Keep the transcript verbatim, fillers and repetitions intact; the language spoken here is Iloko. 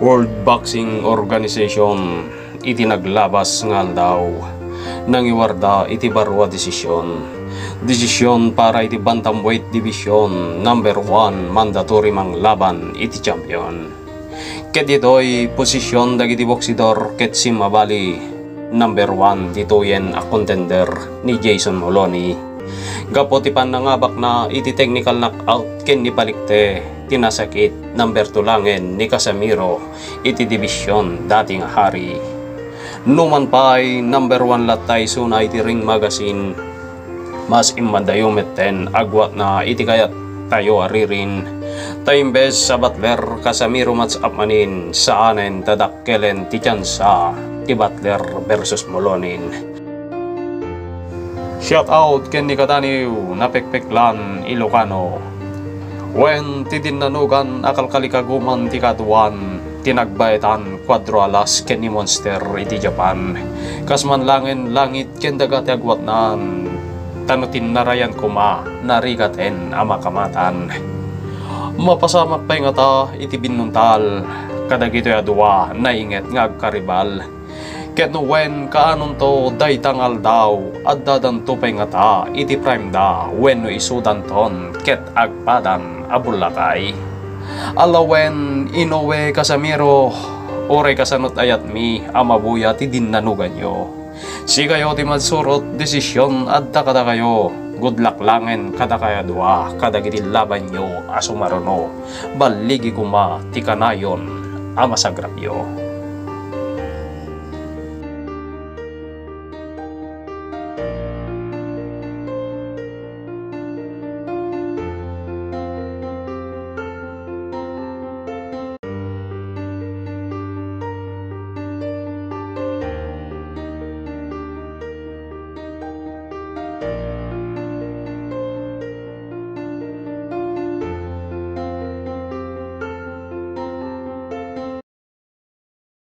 World Boxing Organization iti naglabas nga aldaw, nangiwarda iti baro a desisyon. Desisyon para iti bantamweight division, number one mandatory manglaban iti champion. Ket ditoy posisyon dagiti boksidor ket simmabali, number one ditoyen a contender ni Jason Moloney. Gapu ti pannangabakna iti technical knockout ken ni Palikte, ti nasakit, number two langen ni Casimiro iti division dati nga hari. Numan pay, number one latta isuna iti Ring Magazine, mas immadayo metten agwatna iti kayattayo a ririn. Ta imbes a Butler Casimiro match up manin, saanen ta dakkelen ti tiansa ti Butler versus Moloney. Shout out ken ni Kadaniw, Napekpeklan, Ilocano. Wen, ti dinnanugan a kalkalikaguman ti kaduan, ti nagbaetan Cuadro Alas ken ni Monster iti Japan. Kas man langen langit ken daga ti agwatnan, ta no tinnarayan koma, narigaten a makamatan. Mapasamak pay ngata iti binnuntal kadagitoy a dua nainget nga agkaribal. Ket no wen, kaanonto dayta nga aldaw, addadanto pay ngata iti prime da wenno isudanton ket agpadan a bullakay. Ala wen, Inoue Casimiro, uray kasanot ayatmi a mabuya ti dinnanuganyo. Sikayo ti mansurot, desisyon adda kadakayo. Good luck langen kadakayo a dua kadagiti labanyo a sumaruno. Balligi koma ti kanayon a masagrapyo.